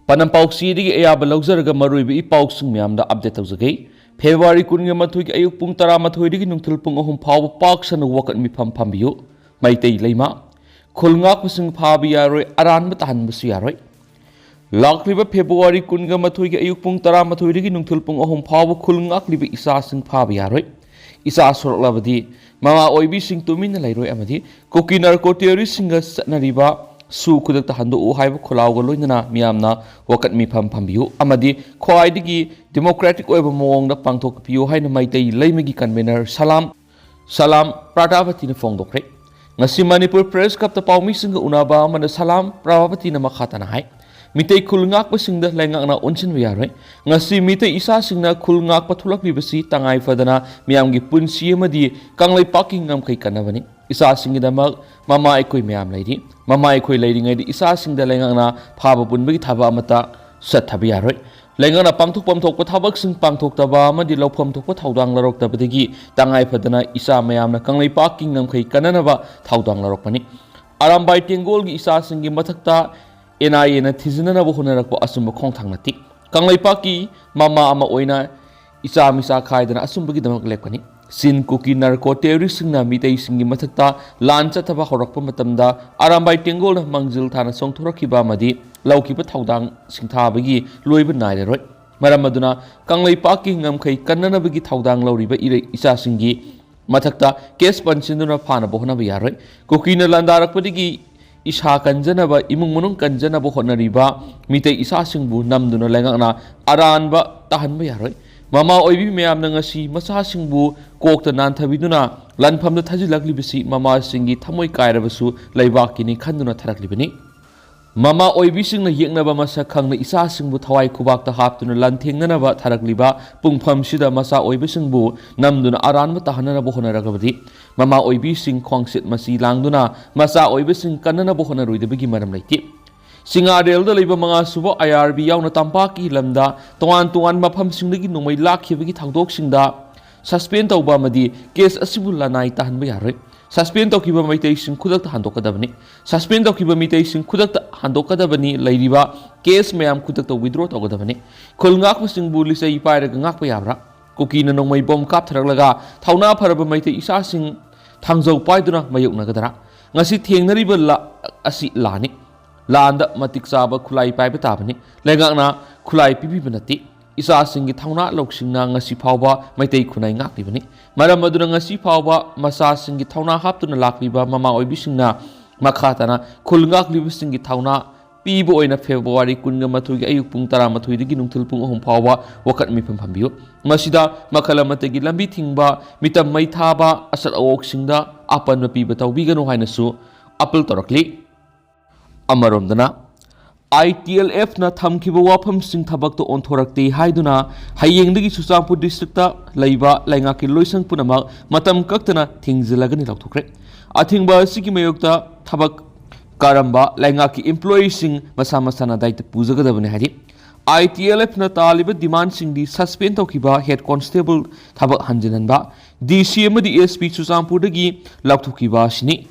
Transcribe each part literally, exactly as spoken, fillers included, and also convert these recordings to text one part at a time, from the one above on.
ꯄꯥꯎꯆꯦꯗꯒꯤ ꯑꯌꯥꯕ ꯂꯧꯖꯔꯒ ꯃꯔꯨꯑꯣꯏꯕ ꯏ ꯄꯥꯎꯁꯤꯡ ꯃꯌꯥꯝꯗ update ꯇꯧꯖꯒꯦ꯫ ꯐꯦꯕ꯭ꯔꯨꯋꯥꯔꯤ ꯀꯨꯟꯒ ꯃꯥꯊꯣꯏꯒꯤ ꯑꯌꯨꯛ ꯄꯨꯡ ꯇꯔꯥꯃꯥꯊꯣꯏꯗꯒꯤ ꯅꯨꯡꯊꯤꯜ ꯄꯨꯡ ꯑꯍꯨꯝ ꯐꯥꯎꯕ ꯄꯥꯛ ꯁꯟꯅ ꯋꯥꯀꯠ ꯃꯤꯐꯝ ꯐꯝꯕꯤꯌꯨ꯫ ꯃꯩꯇꯩ ꯂꯩꯃ, ꯈꯨꯜ ꯉꯥꯛꯄꯁꯤꯡ ꯐꯥꯕ ꯌꯥꯔꯣꯏ, ꯑꯔꯥꯟꯕ ꯇꯥꯍꯟꯕꯁꯨ ꯌꯥꯔꯣꯏ꯫ ꯂꯥꯛꯂꯤꯕ ꯐꯦꯕ꯭ꯔꯨꯋꯥꯔꯤ ꯀꯨꯟꯒ ꯃꯥꯊꯣꯏꯒꯤ ꯑꯌꯨꯛ ꯄꯨꯡ ꯇꯔꯥꯃꯥꯊꯣꯏꯗꯒꯤ ꯅꯨꯡꯊꯤꯜ ꯄꯨꯡ ꯑꯍꯨꯝ ꯐꯥꯎꯕ ꯈꯨꯜ ꯉꯥꯛꯂꯤꯕ ꯏꯆꯥꯁꯤꯡ ꯐꯥꯕ ꯌꯥꯔꯣꯏ꯫ ꯏꯆꯥ ꯁꯣꯔꯛꯂꯕꯗꯤ ꯃꯃꯥ ꯑꯣꯏꯕꯤꯁꯤꯡ ꯇꯨꯃꯤꯟꯅ ꯂꯩꯔꯣꯏ ꯑꯃꯗꯤ ꯀꯨꯀꯤ ꯅꯥꯔꯀꯣ ꯇꯦꯔꯣꯔꯤꯁꯁꯤꯡꯒ ꯆꯠꯅꯔꯤꯕ ꯁꯨ ꯈꯨꯗꯛꯇ ꯍꯟꯗꯣꯛꯎ ꯍꯥꯏꯕ ꯈꯣꯜꯂꯥꯎꯒ ꯂꯣꯏꯅꯅ ꯃꯤꯌꯥꯝꯅ ꯋꯥꯀꯠ ꯃꯤꯐꯝ ꯐꯝꯕꯤꯌꯨ ꯑꯃꯗꯤ ꯈ꯭ꯋꯥꯏꯗꯒꯤ democratic ꯑꯣꯏꯕ ꯃꯑꯣꯡꯗ ꯄꯥꯡꯊꯣꯛꯄꯤꯌꯨ ꯍꯥꯏꯅ ꯃꯩꯇꯩ ꯂꯩꯃꯒꯤ convener ꯁꯂꯥꯝ, ꯁꯂꯥꯝ ꯄ꯭ꯔꯖꯥꯄꯇꯤꯅ ꯐꯣꯡꯗꯣꯛꯈ꯭ꯔꯦ꯫ ꯉꯁꯤ ꯃꯅꯤꯄꯨꯔ Press Clubꯇ ꯄꯥꯎꯃꯤꯁꯤꯡꯒ ꯎꯅꯕ ꯑꯃꯗ ꯁꯂꯥꯝ ꯄ꯭ꯔꯖꯥꯄꯇꯤꯅ ꯃꯈꯥ ꯇꯥꯅ ꯍꯥꯏ, ꯃꯤꯇꯩ ꯈꯨꯜ ꯉꯥꯛꯄꯁꯤꯡꯗ ꯂꯩꯉꯥꯛꯅ ꯑꯣꯟꯁꯤꯟꯕ ꯌꯥꯔꯣꯏ꯫ ꯉꯁꯤ ꯃꯤꯇꯩ ꯏꯆꯥꯁꯤꯡꯅ ꯈꯨꯜ ꯉꯥꯛꯄ ꯊꯣꯛꯂꯛꯂꯤꯕꯁꯤ ꯇꯉꯥꯏ ꯐꯗꯅ ꯃꯤꯌꯥꯝꯒꯤ ꯄꯨꯟꯁꯤ ꯑꯃꯗꯤ ꯀꯪꯂꯩꯄꯥꯛꯀꯤ ꯉꯝꯈꯩ ꯀꯟꯅꯕꯅꯤ꯫ ꯏꯆꯥꯁꯤꯡꯒꯤꯗꯃꯛ ꯃꯃꯥ ꯑꯩꯈꯣꯏ ꯃꯌꯥꯝ ꯂꯩꯔꯤ꯫ ꯃꯃꯥ ꯑꯩꯈꯣꯏ ꯂꯩꯔꯤꯉꯩꯗ ꯏꯆꯥꯁꯤꯡꯗ ꯂꯩꯉꯥꯛꯅ ꯐꯥꯕ ꯄꯨꯟꯕꯒꯤ ꯊꯕꯛ ꯑꯃꯠꯇ ꯆꯠꯊꯕ ꯌꯥꯔꯣꯏ꯫ ꯂꯩꯉꯥꯛꯅ ꯄꯥꯡꯊꯣꯛꯐꯝ ꯊꯣꯛꯄ ꯊꯕꯛꯁꯤꯡ ꯄꯥꯡꯊꯣꯛꯇꯕ ꯑꯃꯗꯤ ꯂꯧꯐꯝ ꯊꯣꯛꯄ ꯊꯧꯗꯥꯡ ꯂꯧꯔꯛꯇꯕꯗꯒꯤ ꯇꯉꯥꯏ ꯐꯗꯅ ꯏꯆꯥ ꯃꯌꯥꯝꯅ ꯀꯪꯂꯩꯄꯥꯛꯀꯤ ꯉꯝꯈꯩ ꯀꯟꯅꯅꯕ ꯊꯧꯗꯥꯡ ꯂꯧꯔꯛꯄꯅꯤ꯫ ꯑꯔꯥꯝꯕꯥꯏ ꯇꯦꯡꯒꯣꯜꯒꯤ ꯏꯆꯥꯁꯤꯡꯒꯤ ꯃꯊꯛꯇ NIAꯅ ꯊꯤꯖꯤꯟꯅꯅꯕ ꯍꯣꯠꯅꯔꯛꯄ ꯑꯆꯨꯝꯕ ꯈꯣꯡꯊꯥꯡ ꯅꯠꯇꯦ꯫ ꯀꯪꯂꯩꯄꯥꯛꯀꯤ ꯃꯃꯥ ꯑꯃ ꯑꯣꯏꯅ ꯏꯆꯥ ꯃꯤꯆꯥ ꯈꯥꯏꯗꯅ ꯑꯆꯨꯝꯕꯒꯤꯗꯃꯛ ꯂꯦꯞꯀꯅꯤ꯫ ꯆꯤꯟ ꯀꯨꯀꯤ ꯅꯥꯔꯀꯣ ꯇꯦꯔꯣꯔꯤꯁꯁꯤꯡꯅ ꯃꯤꯇꯩꯁꯤꯡꯒꯤ ꯃꯊꯛꯇ ꯂꯥꯟ ꯆꯠꯊꯕ ꯍꯧꯔꯛꯄ ꯃꯇꯝꯗ ꯑꯔꯥꯝꯕꯥꯏ ꯇꯦꯡꯒꯣꯜꯅ ꯃꯥꯡꯖꯤꯜ ꯊꯥꯅ ꯆꯣꯡꯊꯣꯔꯛꯈꯤꯕ ꯑꯃꯗꯤ ꯂꯧꯈꯤꯕ ꯊꯧꯗꯥꯡ ꯁꯤꯡꯊꯥꯕꯒꯤ ꯂꯣꯏꯕ ꯅꯥꯏꯔꯔꯣꯏ꯫ ꯃꯔꯝ ꯑꯗꯨꯅ ꯀꯪꯂꯩꯄꯥꯛꯀꯤ ꯉꯝꯈꯩ ꯀꯟꯅꯅꯕꯒꯤ ꯊꯧꯗꯥꯡ ꯂꯧꯔꯤꯕ ꯏꯔꯩ ꯏꯆꯥꯁꯤꯡꯒꯤ ꯃꯊꯛꯇ case ꯄꯟꯁꯤꯟꯗꯨꯅ ꯐꯥꯅꯕ ꯍꯣꯠꯅꯕ ꯌꯥꯔꯣꯏ꯫ ꯀꯨꯀꯤꯅ ꯂꯥꯟꯗꯥꯔꯛꯄꯗꯒꯤ ꯏꯁꯥ ꯀꯟꯖꯅꯕ, ꯏꯃꯨꯡ ꯃꯅꯨꯡ ꯀꯟꯖꯅꯕ ꯍꯣꯠꯅꯔꯤꯕ ꯃꯤꯇꯩ ꯏꯆꯥꯁꯤꯡꯕꯨ ꯅꯝꯗꯨꯅ ꯂꯩꯉꯥꯛꯅ ꯑꯔꯥꯟꯕ ꯇꯥꯍꯟꯕ ꯌꯥꯔꯣꯏ꯫ ꯃꯃꯥ ꯑꯣꯏꯕꯤ ꯃꯌꯥꯝꯅ ꯉꯁꯤ ꯃꯆꯥꯁꯤꯡꯕꯨ ꯀꯣꯛꯇ ꯅꯥꯟꯊꯕꯤꯗꯨꯅ ꯂꯥꯟꯐꯝꯗ ꯊꯥꯖꯤꯜꯂꯛꯂꯤꯕꯁꯤ ꯃꯃꯥꯁꯤꯡꯒꯤ ꯊꯃꯣꯏ ꯀꯥꯏꯔꯕꯁꯨ ꯂꯩꯕꯥꯛꯀꯤꯅꯤ ꯈꯟꯗꯨꯅ ꯊꯥꯔꯛꯂꯤꯕꯅꯤ꯫ ꯃꯃꯥ ꯑꯣꯏꯕꯤꯁꯤꯡꯅ ꯌꯦꯛꯅꯕ ꯃꯁꯛ ꯈꯪꯅ ꯏꯆꯥꯁꯤꯡꯕꯨ ꯊꯋꯥꯏ ꯈꯨꯕꯥꯛꯇ ꯍꯥꯞꯇꯨꯅ ꯂꯥꯟꯊꯦꯡꯅꯅꯕ ꯊꯥꯔꯛꯂꯤꯕ ꯄꯨꯡꯐꯝꯁꯤꯗ ꯃꯆꯥ ꯑꯣꯏꯕꯁꯤꯡꯕꯨ ꯅꯝꯗꯨꯅ ꯑꯔꯥꯟꯕ ꯇꯥꯍꯟꯅꯅꯕ ꯍꯣꯠꯅꯔꯛꯂꯕꯗꯤ ꯃꯃꯥ ꯑꯣꯏꯕꯤꯁꯤꯡ ꯈ꯭ꯋꯥꯡꯆꯤꯠ ꯃꯆꯤ ꯂꯥꯡꯗꯨꯅ ꯃꯆꯥ ꯑꯣꯏꯕꯁꯤꯡ ꯀꯟꯅꯅꯕ ꯍꯣꯠꯅꯔꯣꯏꯗꯕꯒꯤ ꯃꯔꯝ ꯂꯩꯇꯦ꯫ ꯆꯤꯡꯉꯥꯔꯦꯜꯗ ꯂꯩꯕ ꯃꯉꯥ ꯁꯨꯕ IRB ꯌꯥꯎꯅ ꯇꯝꯄꯥꯛꯀꯤ ꯂꯝꯗ ꯇꯣꯉꯥꯟ ꯇꯣꯉꯥꯟꯕ ꯃꯐꯝꯁꯤꯡꯗꯒꯤ ꯅꯣꯡꯃꯩ ꯂꯥꯛꯈꯤꯕꯒꯤ ꯊꯧꯗꯣꯛꯁꯤꯡꯗ suspend ꯇꯧꯕ ꯑꯃꯗꯤ case ꯑꯁꯤꯕꯨ ꯂꯅꯥꯏ ꯇꯥꯍꯟꯕ ꯌꯥꯔꯣꯏ꯫ ꯁꯁꯄꯦꯟ ꯇꯧꯈꯤꯕ ꯃꯩꯇꯩꯁꯤꯡ ꯈꯨꯗꯛꯇ ꯍꯟꯗꯣꯛꯀꯗꯕꯅꯤ꯫ ꯁꯁꯄꯦꯟ ꯇꯧꯈꯤꯕ ꯃꯤꯇꯩꯁꯤꯡ ꯈꯨꯗꯛꯇ ꯍꯟꯗꯣꯛꯀꯗꯕꯅꯤ꯫ ꯂꯩꯔꯤꯕ ꯀꯦꯁ ꯃꯌꯥꯝ ꯈꯨꯗꯛꯇ ꯋꯤꯗ꯭ꯔꯣ ꯇꯧꯒꯗꯕꯅꯤ꯫ ꯈꯨꯜ ꯉꯥꯛꯄꯁꯤꯡꯕꯨ ꯂꯤꯆꯩ ꯄꯥꯏꯔꯒ ꯉꯥꯛꯄ ꯌꯥꯕ꯭ꯔꯥ? ꯀꯨꯀꯤꯅ ꯅꯣꯡꯃꯩ ꯕꯣꯝ ꯀꯥꯞꯊꯔꯛꯂꯒ ꯊꯧꯅꯥ ꯐꯔꯕ ꯃꯩꯇꯩ ꯏꯆꯥꯁꯤꯡ ꯊꯥꯡꯖꯧ ꯄꯥꯏꯗꯨꯅ ꯃꯥꯌꯣꯛꯅꯒꯗ꯭ꯔꯥ? ꯉꯁꯤ ꯊꯦꯡꯅꯔꯤꯕ ꯂꯥ ꯑꯁꯤ ꯂꯥꯟꯅꯤ꯫ ꯂꯥꯟꯗ ꯃꯇꯤꯛ ꯆꯥꯕ ꯈꯨꯠꯂꯥꯏ ꯄꯥꯏꯕ ꯇꯥꯕꯅꯤ꯫ ꯂꯩꯉꯥꯛꯅ ꯈꯨꯠꯂꯥꯏ ꯄꯤꯕꯤꯕ ꯅꯠꯇꯦ꯫ ꯏꯆꯥꯁꯤꯡꯒꯤ ꯊꯧꯅꯥ ꯂꯧꯁꯤꯡꯅ ꯉꯁꯤ ꯐꯥꯎꯕ ꯃꯩꯇꯩ ꯈꯨꯟꯅꯥꯏ ꯉꯥꯛꯂꯤꯕꯅꯤ꯫ ꯃꯔꯝ ꯑꯗꯨꯅ ꯉꯁꯤ ꯐꯥꯎꯕ ꯃꯆꯥꯁꯤꯡꯒꯤ ꯊꯧꯅꯥ ꯍꯥꯞꯇꯨꯅ ꯂꯥꯛꯂꯤꯕ ꯃꯃꯥ ꯑꯣꯏꯕꯤꯁꯤꯡꯅ ꯃꯈꯥ ꯇꯥꯅ ꯈꯨꯜ ꯉꯥꯛꯂꯤꯕꯁꯤꯡꯒꯤ ꯊꯧꯅꯥ ꯄꯤꯕ ꯑꯣꯏꯅ ꯐꯦꯕ꯭ꯔꯨꯋꯥꯔꯤ ꯀꯨꯟꯒ ꯃꯥꯊꯣꯏꯒꯤ ꯑꯌꯨꯛ ꯄꯨꯡ ꯇꯔꯥꯃꯥꯊꯣꯏꯗꯒꯤ ꯅꯨꯡꯊꯤꯜ ꯄꯨꯡ ꯑꯍꯨꯝ ꯐꯥꯎꯕ ꯋꯥꯀꯠ ꯃꯤꯐꯝ ꯐꯝꯕꯤꯌꯨ꯫ ꯃꯁꯤꯗ ꯃꯈꯜ ꯑꯃꯠꯇꯒꯤ ꯂꯝꯕꯤ ꯊꯤꯡꯕ, ꯃꯤꯇꯝ ꯃꯩ ꯊꯥꯕ, ꯑꯆꯠ ꯑꯋꯣꯛꯁꯤꯡꯗ ꯑꯄꯟꯕ ꯄꯤꯕ ꯇꯧꯕꯤꯒꯅꯨ ꯍꯥꯏꯅꯁꯨ ꯑꯄꯤꯜ ꯇꯧꯔꯛꯂꯤ꯫ ꯑꯃꯔꯣꯝꯗꯅ, ITLFꯅ ꯊꯝꯈꯤꯕ ꯋꯥꯐꯝꯁꯤꯡ ꯊꯕꯛꯇ ꯑꯣꯟꯊꯣꯔꯛꯇꯦ ꯍꯥꯏꯗꯨꯅ ꯍꯌꯦꯡꯗꯒꯤ ꯆꯨꯔꯆꯥꯟꯄꯨꯔ ꯗꯤꯁꯇ꯭ꯔꯤꯛꯇ ꯂꯩꯕ ꯂꯩꯉꯥꯛꯀꯤ ꯂꯣꯏꯁꯪ ꯄꯨꯝꯅꯃꯛ ꯃꯇꯝ ꯀꯛꯇꯅ ꯊꯤꯡꯖꯤꯜꯂꯒꯅꯤ ꯂꯥꯎꯊꯣꯛꯈ꯭ꯔꯦ꯫ ꯑꯊꯤꯡꯕ ꯑꯁꯤꯒꯤ ꯃꯥꯌꯣꯛꯇ ꯊꯕꯛ ꯀꯔꯝꯕ ꯂꯩꯉꯥꯛꯀꯤ ꯏꯝꯄ꯭ꯂꯣꯌꯤꯁꯤꯡ ꯃꯁꯥ ꯃꯁꯥꯅ ꯗꯥꯏꯇ ꯄꯨꯖꯒꯗꯕꯅꯤ ꯍꯥꯏꯔꯤ꯫ ITLFꯅ ꯇꯥꯜꯂꯤꯕ ꯗꯤꯃꯥꯟꯁꯤꯡꯗꯤ ꯁꯁꯄꯦꯟ ꯇꯧꯈꯤꯕ ꯍꯦꯗ ꯀꯣꯟꯁꯇꯦꯕꯜ ꯊꯕꯛ ꯍꯟꯖꯤꯟꯍꯟꯕ, DC ꯑꯃꯗꯤ SP ꯆꯨꯔꯆꯥꯟꯄꯨꯔꯗꯒꯤ ꯂꯧꯊꯣꯛꯈꯤꯕ ꯑꯁꯤꯅꯤ꯫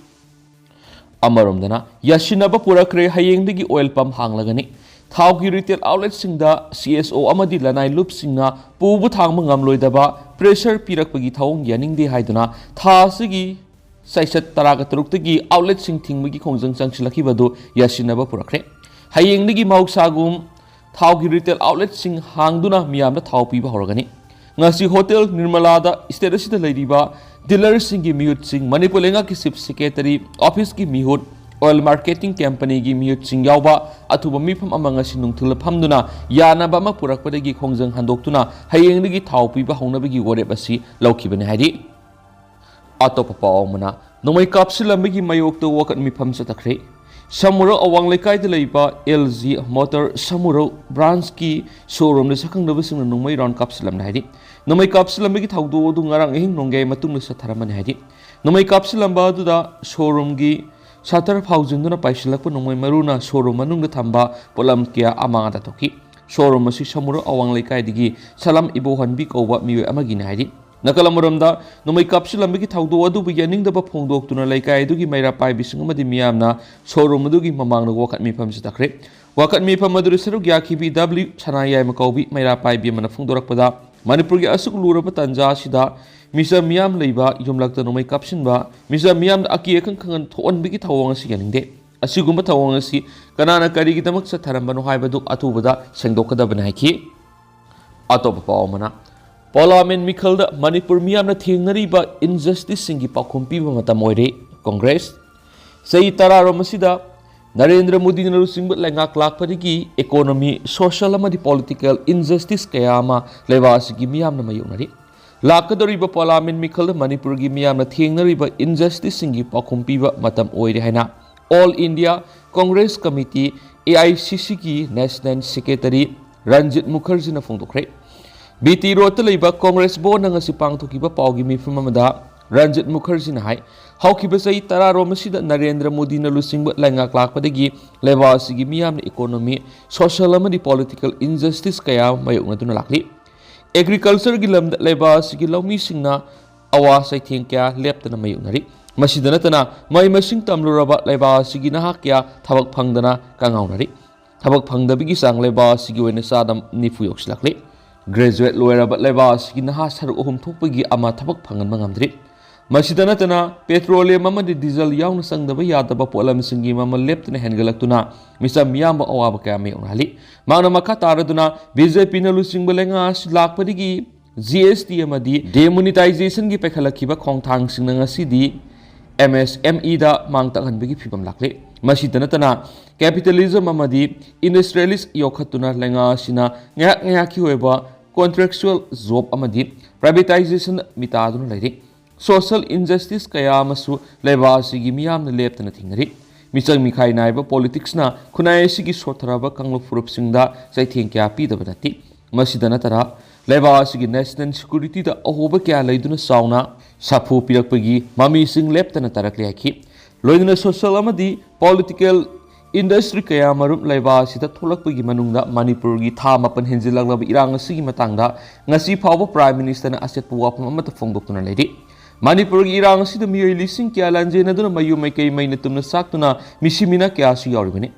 ꯑꯃꯔꯣꯝꯗꯅ, ꯌꯥꯁꯤꯟꯅꯕ ꯄꯨꯔꯛꯈ꯭ꯔꯦ, ꯍꯌꯦꯡꯗꯒꯤ ꯑꯣꯏꯜ ꯄꯝ ꯍꯥꯡꯂꯒꯅꯤ꯫ ꯊꯥꯎꯒꯤ ꯔꯤꯇꯦꯜ ꯑꯥꯎꯠꯂꯦꯠꯁꯤꯡꯗ CSO ꯑꯃꯗꯤ ꯂꯅꯥꯏ ꯂꯨꯞꯁꯤꯡꯅ ꯄꯨꯕ ꯊꯥꯡꯕ ꯉꯝꯂꯣꯏꯗꯕ ꯄ꯭ꯔꯦꯁꯔ ꯄꯤꯔꯛꯄꯒꯤ ꯊꯧꯑꯣꯡ ꯌꯥꯅꯤꯡꯗꯦ ꯍꯥꯏꯗꯨꯅ ꯊꯥ ꯑꯁꯤꯒꯤ ꯆꯩꯆꯠ ꯇꯔꯥꯒ ꯇꯔꯨꯛꯇꯒꯤ ꯑꯥꯎꯠꯂꯦꯠꯁꯤꯡ ꯊꯤꯡꯕꯒꯤ ꯈꯣꯡꯖꯪ ꯆꯪꯁꯤꯜꯂꯛꯈꯤꯕ ꯑꯗꯨ ꯌꯥꯁꯤꯟꯅꯕ ꯄꯨꯔꯛꯈ꯭ꯔꯦ꯫ ꯍꯌꯦꯡꯗꯒꯤ ꯃꯍꯧꯁꯥꯒꯨꯝ ꯊꯥꯎꯒꯤ ꯔꯤꯇꯦꯜ ꯑꯥꯎꯠꯂꯦꯠꯁꯤꯡ ꯍꯥꯡꯗꯨꯅ ꯃꯤꯌꯥꯝꯗ ꯊꯥꯎ ꯄꯤꯕ ꯍꯧꯔꯒꯅꯤ꯫ ꯉꯁꯤ ꯍꯣꯇꯦꯜ ꯅꯤꯔꯃꯂꯥꯗ ꯁ꯭ꯇꯦꯠ ꯑꯁꯤꯗ ꯂꯩꯔꯤꯕ ꯗꯤꯂꯔꯁꯤꯡꯒꯤ ꯃꯤꯍꯨꯠꯁꯤꯡ, ꯃꯅꯤꯄꯨꯔ ꯂꯩꯉꯥꯛꯀꯤ ꯆꯤꯐ ꯁꯦꯀ꯭ꯔꯦꯇꯔꯤ ꯑꯣꯐꯤꯁꯀꯤ ꯃꯤꯍꯨꯠ, ꯑꯣꯏꯜ ꯃꯥꯔꯀꯦꯇꯤꯡ ꯀꯝꯄꯅꯤꯒꯤ ꯃꯤꯍꯨꯠꯁꯤꯡ ꯌꯥꯎꯕ ꯑꯊꯨꯕ ꯃꯤꯐꯝ ꯑꯃ ꯉꯁꯤ ꯅꯨꯡꯊꯤꯜꯗ ꯐꯝꯗꯨꯅ ꯌꯥꯅꯕ ꯑꯃ ꯄꯨꯔꯛꯄꯗꯒꯤ ꯈꯣꯡꯖꯪ ꯍꯟꯗꯣꯛꯇꯨꯅ ꯍꯌꯦꯡꯗꯒꯤ ꯊꯥꯎ ꯄꯤꯕ ꯍꯧꯅꯕꯒꯤ ꯋꯥꯔꯦꯞ ꯑꯁꯤ ꯂꯧꯈꯤꯕꯅꯤ ꯍꯥꯏꯔꯤ꯫ ꯑꯇꯣꯞꯄ ꯄꯥꯎ ꯑꯃꯅ, ꯅꯣꯡꯃꯩ ꯀꯥꯞꯁꯤꯜꯂꯝꯕꯒꯤ ꯃꯥꯌꯣꯛꯇ ꯋꯥꯀꯠ ꯃꯤꯐꯝ ꯆꯠꯊꯈ꯭ꯔꯦ꯫ ꯁꯃꯨꯔꯧ ꯑꯋꯥꯡ ꯂꯩꯀꯥꯏꯗ ꯂꯩꯕ LG Motor ꯁꯃꯨꯔꯧ ꯕ꯭ꯔꯥꯟꯁꯀꯤ ꯁꯣꯔꯨꯝꯗ ꯁꯛꯈꯪꯗꯕꯁꯤꯡꯅ ꯅꯣꯡꯃꯩ ꯔꯥꯎꯟ ꯀꯥꯞꯁꯤꯜꯂꯝꯂꯦ ꯍꯥꯏꯔꯤ꯫ ꯅꯣꯡꯃꯩ ꯀꯥꯞꯁꯤꯜꯂꯝꯕꯒꯤ ꯊꯧꯗꯣꯛ ꯑꯗꯨ ꯉꯔꯥꯡ ꯑꯍꯤꯡ ꯅꯣꯡꯌꯥꯏ ꯃꯇꯨꯡꯗ ꯆꯠꯊꯔꯝꯕꯅꯤ ꯍꯥꯏꯔꯤ꯫ ꯅꯣꯡꯃꯩ ꯀꯥꯞꯁꯤꯜꯂꯝꯕ ꯑꯗꯨꯗ ꯁꯣꯔꯨꯝꯒꯤ ꯁꯇꯔ ꯐꯥꯎꯖꯤꯟꯗꯨꯅ ꯄꯥꯏꯁꯤꯜꯂꯛꯄ ꯅꯣꯡꯃꯩ ꯃꯔꯨꯅ ꯁꯣꯔꯨꯝ ꯃꯅꯨꯡꯗ ꯊꯝꯕ ꯄꯣꯠꯂꯝ ꯀꯌꯥ ꯑꯃꯥꯡ ꯑꯇꯥ ꯊꯣꯛꯈꯤ꯫ ꯁꯣꯔꯨꯝ ꯑꯁꯤ ꯁꯃꯨꯔꯧ ꯑꯋꯥꯡ ꯂꯩꯀꯥꯏꯗꯒꯤ ꯁꯂꯥꯝ ꯏꯕꯣꯍꯟꯕꯤ ꯀꯧꯕ ꯃꯤꯑꯣꯏ ꯑꯃꯒꯤꯅꯤ ꯍꯥꯏꯔꯤ꯫ ꯅꯥꯀꯜ ꯑꯃꯔꯣꯝꯗ, ꯅꯣꯡꯃꯩ ꯀꯥꯞꯁꯤꯜꯂꯝꯕꯒꯤ ꯊꯧꯗꯣꯛ ꯑꯗꯨꯕꯨ ꯌꯥꯅꯤꯡꯗꯕ ꯐꯣꯡꯗꯣꯛꯇꯨꯅ ꯂꯩꯀꯥꯏ ꯑꯗꯨꯒꯤ ꯃꯩꯔꯥ ꯄꯥꯏꯕꯤꯁꯤꯡ ꯑꯃꯗꯤ ꯃꯤꯌꯥꯝꯅ ꯁꯣꯔꯨꯝ ꯑꯗꯨꯒꯤ ꯃꯃꯥꯡꯗ ꯋꯥꯀꯠ ꯃꯤꯐꯝ ꯆꯠꯊꯈ꯭ꯔꯦ꯫ ꯋꯥꯀꯠ ꯃꯤꯐꯝ ꯑꯗꯨꯗ ꯁꯔꯨꯛ ꯌꯥꯈꯤꯕꯤ ꯗꯕ꯭ꯂꯤꯎ ꯁꯅꯥꯌꯥꯏꯃ ꯀꯧꯕꯤ ꯃꯩꯔꯥ ꯄꯥꯏꯕꯤ ꯑꯃꯅ ꯐꯣꯡꯗꯣꯔꯛꯄꯗ, ꯃꯅꯤꯄꯨꯔꯒꯤ ꯑꯁꯨꯛ ꯂꯨꯔꯕ ꯇꯥꯟꯖꯥ ꯑꯁꯤꯗ ꯃꯤꯆꯝ ꯃꯤꯌꯥꯝ ꯂꯩꯕ ꯌꯨꯝꯂꯛꯇ ꯅꯣꯡꯃꯩ ꯀꯥꯞꯁꯤꯟꯕ, ꯃꯤꯆꯝ ꯃꯤꯌꯥꯝꯗ ꯑꯀꯤ ꯑꯈꯪ ꯈꯪꯍꯟ ꯊꯣꯛꯍꯟꯕꯒꯤ ꯊꯧꯑꯣꯡ ꯑꯁꯤ ꯌꯥꯅꯤꯡꯗꯦ꯫ ꯑꯁꯤꯒꯨꯝꯕ ꯊꯧꯑꯣꯡ ꯑꯁꯤ ꯀꯅꯥꯅ ꯀꯔꯤꯒꯤꯗꯃꯛ ꯆꯠꯊꯔꯝꯕꯅꯣ ꯍꯥꯏꯕꯗꯨ ꯑꯊꯨꯕꯗ ꯁꯦꯡꯗꯣꯛꯀꯗꯕꯅꯤ ꯍꯥꯏꯈꯤ꯫ ꯑꯇꯣꯞꯄ ꯄꯥꯎ ꯑꯃꯅ, ꯄꯥꯔꯂꯤꯌꯥꯃꯦꯟꯠ ꯃꯤꯈꯜꯗ ꯃꯅꯤꯄꯨꯔ ꯃꯤꯌꯥꯝꯅ ꯊꯦꯡꯅꯔꯤꯕ injusticeꯁꯤꯡꯒꯤ ꯄꯥꯎꯈꯨꯝ ꯄꯤꯕ ꯃꯇꯝ ꯑꯣꯏꯔꯦ꯫ ꯀꯣꯡꯒ꯭ꯔꯦꯁ꯫ ꯆꯍꯤ ꯇꯔꯥꯔꯣꯝ ꯑꯁꯤꯗ ꯅꯔꯦꯟꯗ꯭ꯔ ꯃꯣꯗꯤꯅ ꯂꯨꯆꯤꯡꯕ ꯂꯩꯉꯥꯛ ꯂꯥꯛꯄꯗꯒꯤ economy, social ꯑꯃꯗꯤ political injustice ꯀꯌꯥ ꯑꯃ ꯂꯩꯕꯥꯛ ꯑꯁꯤꯒꯤ ꯃꯤꯌꯥꯝꯅ ꯃꯥꯌꯣꯛꯅꯔꯤ꯫ ꯂꯥꯛꯀꯗꯧꯔꯤꯕ ꯄꯥꯔꯂꯤꯌꯥꯃꯦꯟꯠ ꯃꯤꯈꯜꯗ ꯃꯅꯤꯄꯨꯔꯒꯤ ꯃꯤꯌꯥꯝꯅ ꯊꯦꯡꯅꯔꯤꯕ injusticeꯁꯤꯡꯒꯤ ꯄꯥꯎꯈꯨꯝ ꯄꯤꯕ ꯃꯇꯝ ꯑꯣꯏꯔꯦ ꯍꯥꯏꯅ All India Congress Committee, AICCꯒꯤ National Secretary ꯔꯟꯖꯤꯠ ꯃꯨꯈꯔꯖꯤꯅ ꯐꯣꯡꯗꯣꯛꯈ꯭ꯔꯦ꯫ ꯕꯤ ꯇꯤ ꯔꯣꯗꯇ ꯂꯩꯕ ꯀꯣꯡꯒ꯭ꯔꯦꯁ ꯚꯋꯟꯗ ꯉꯁꯤ ꯄꯥꯡꯊꯣꯛꯈꯤꯕ ꯄꯥꯎꯒꯤ ꯃꯤꯐꯝ ꯑꯃꯗ ꯔꯟꯖꯤꯠ ꯃꯨꯈꯔꯖꯤꯅ ꯍꯥꯏ, ꯍꯧꯈꯤꯕ ꯆꯍꯤ ꯇꯔꯥꯔꯣꯝ ꯑꯁꯤꯗ ꯅꯔꯦꯟꯗ꯭ꯔ ꯃꯣꯗꯤꯅ ꯂꯨꯆꯤꯡꯕ ꯂꯩꯉꯥꯛ ꯂꯥꯛꯄꯗꯒꯤ ꯂꯩꯕꯥꯛ ꯑꯁꯤꯒꯤ ꯃꯤꯌꯥꯝꯅ economy, social ꯑꯃꯗꯤ political injustice ꯀꯌꯥ ꯃꯥꯌꯣꯛꯅꯗꯨꯅ ꯂꯥꯛꯂꯤ꯫ Agricultureꯒꯤ ꯂꯝꯗ ꯂꯩꯕꯥꯛ ꯑꯁꯤꯒꯤ ꯂꯧꯃꯤꯁꯤꯡꯅ ꯑꯋꯥ ꯆꯩꯊꯦꯡ ꯀꯌꯥ ꯂꯦꯞꯇꯅ ꯃꯥꯌꯣꯛꯅꯔꯤ꯫ ꯃꯁꯤꯗ ꯅꯠꯇꯅ, ꯃꯍꯩ ꯃꯁꯤꯡ ꯇꯝꯂꯨꯔꯕ ꯂꯩꯕꯥꯛ ꯑꯁꯤꯒꯤ ꯅꯍꯥ ꯀꯌꯥ ꯊꯕꯛ ꯐꯪꯗꯅ ꯀꯉꯥꯎꯅꯔꯤ꯫ ꯊꯕꯛ ꯐꯪꯗꯕꯒꯤ ꯆꯥꯡ ꯂꯩꯕꯥꯛ ꯑꯁꯤꯒꯤ ꯑꯣꯏꯅ ꯆꯥꯗ ꯅꯤꯐꯨ ꯌꯧꯁꯤꯜꯂꯛꯂꯤ꯫ Graduate ꯂꯣꯏꯔꯕ ꯂꯩꯕꯥꯛ ꯑꯁꯤꯒꯤ ꯅꯍꯥ ꯁꯔꯨꯛ ꯑꯍꯨꯝ ꯊꯣꯛꯄꯒꯤ ꯑꯃ ꯊꯕꯛ ꯐꯪꯍꯟꯕ ꯉꯝꯗ꯭ꯔꯤ꯫ ꯃꯁꯤꯗ ꯅꯠꯇꯅ, petroleum ꯑꯃꯗꯤ diesel ꯌꯥꯎꯅ ꯆꯪꯗꯕ ꯌꯥꯗꯕ ꯄꯣꯠꯂꯝꯁꯤꯡꯒꯤ ꯃꯃꯜ ꯂꯦꯞꯇꯅ ꯍꯦꯟꯒꯠꯂꯛꯇꯨꯅ ꯃꯤꯆꯝ ꯃꯤꯌꯥꯝꯕꯨ ꯑꯋꯥꯕ ꯀꯌꯥ ꯃꯥꯌꯣꯛꯅꯍꯜꯂꯤ꯫ ꯃꯍꯥꯛꯅ ꯃꯈꯥ ꯇꯥꯔꯗꯨꯅ, BJPꯅ ꯂꯨꯆꯤꯡꯕ ꯂꯩꯉꯥꯛ ꯑꯁꯤ ꯂꯥꯛꯄꯗꯒꯤ GST ꯑꯃꯗꯤ demonetizationꯒꯤ ꯄꯥꯏꯈꯠꯂꯛꯈꯤꯕ ꯈꯣꯡꯊꯥꯡꯁꯤꯡꯅ ꯉꯁꯤꯗꯤ MSMEꯗ ꯃꯥꯡ ꯇꯥꯛꯍꯟꯕꯒꯤ ꯐꯤꯚꯝ ꯂꯥꯛꯂꯦ꯫ ꯃꯁꯤꯗ ꯅꯠꯇꯅ, capitalism ꯑꯃꯗꯤ industrialist ꯌꯣꯛꯈꯠꯇꯨꯅ ꯂꯩꯉꯥꯛ ꯑꯁꯤꯅ ꯉꯥꯏꯍꯥꯛ ꯉꯥꯏꯍꯥꯛꯀꯤ ꯑꯣꯏꯕ contractual job ꯑꯃꯗꯤ privatization ꯃꯤꯇꯥꯗꯨꯅ ꯂꯩꯔꯤ꯫ Social injustice ꯀꯌꯥ ꯑꯃꯁꯨ ꯂꯩꯕꯥꯛ ꯑꯁꯤꯒꯤ ꯃꯤꯌꯥꯝꯅ ꯂꯦꯞꯇꯅ ꯊꯦꯡꯅꯔꯤ꯫ ꯃꯤꯆꯪ ꯃꯤꯈꯥꯏ ꯅꯥꯏꯕ politicsꯅ ꯈꯨꯟꯅꯥꯏ ꯑꯁꯤꯒꯤ ꯁꯣꯠꯊꯔꯕ ꯀꯥꯡꯂꯨꯞ ꯐꯨꯔꯨꯞꯁꯤꯡꯗ ꯆꯩꯊꯦꯡ ꯀꯌꯥ ꯄꯤꯗꯕ ꯅꯠꯇꯦ꯫ ꯃꯁꯤꯗ ꯅꯠꯇꯅ, ꯂꯩꯕꯥꯛ ꯑꯁꯤꯒꯤ national securityꯗ ꯑꯍꯣꯕ ꯀꯌꯥ ꯂꯩꯗꯨꯅ ꯆꯥꯎꯅ ꯁꯥꯐꯨ ꯄꯤꯔꯛꯄꯒꯤ ꯃꯃꯤꯁꯤꯡ ꯂꯦꯞꯇꯅ ꯇꯥꯔꯛꯂꯦ ꯍꯥꯏꯈꯤ꯫ ꯂꯣꯏꯅꯅ social ꯑꯃꯗꯤ political ꯏꯟꯗꯁꯇ꯭ꯔꯤ ꯀꯌꯥ ꯃꯔꯨꯝ ꯂꯩꯕꯥꯛ ꯑꯁꯤꯗ ꯊꯣꯛꯂꯛꯄꯒꯤ ꯃꯅꯨꯡꯗ ꯃꯅꯤꯄꯨꯔꯒꯤ ꯊꯥ ꯃꯥꯄꯟ ꯍꯦꯟꯖꯤꯜꯂꯛꯂꯕ ꯏꯔꯥꯡ ꯑꯁꯤꯒꯤ ꯃꯇꯥꯡꯗ ꯉꯁꯤ ꯐꯥꯎꯕ ꯄ꯭ꯔꯥꯏꯝ ꯃꯤꯅꯤꯁꯇꯔꯅ ꯑꯆꯦꯠꯄ ꯋꯥꯐꯝ ꯑꯃꯠꯇ ꯐꯣꯡꯗꯣꯛꯇꯨꯅ ꯂꯩꯔꯤ꯫ ꯃꯅꯤꯄꯨꯔꯒꯤ ꯏꯔꯥꯡ ꯑꯁꯤꯗ ꯃꯤꯑꯣꯏ ꯂꯤꯁꯤꯡ ꯀꯌꯥ ꯂꯥꯟꯖꯦꯟꯅꯗꯨꯅ ꯃꯌꯨꯝ ꯃꯩꯀꯩ ꯃꯩꯅ ꯇꯨꯝꯅ ꯆꯥꯛꯇꯨꯅ ꯃꯤꯁꯤ ꯃꯤꯅꯥ ꯀꯌꯥꯁꯨ ꯌꯥꯎꯔꯤꯕꯅꯤ꯫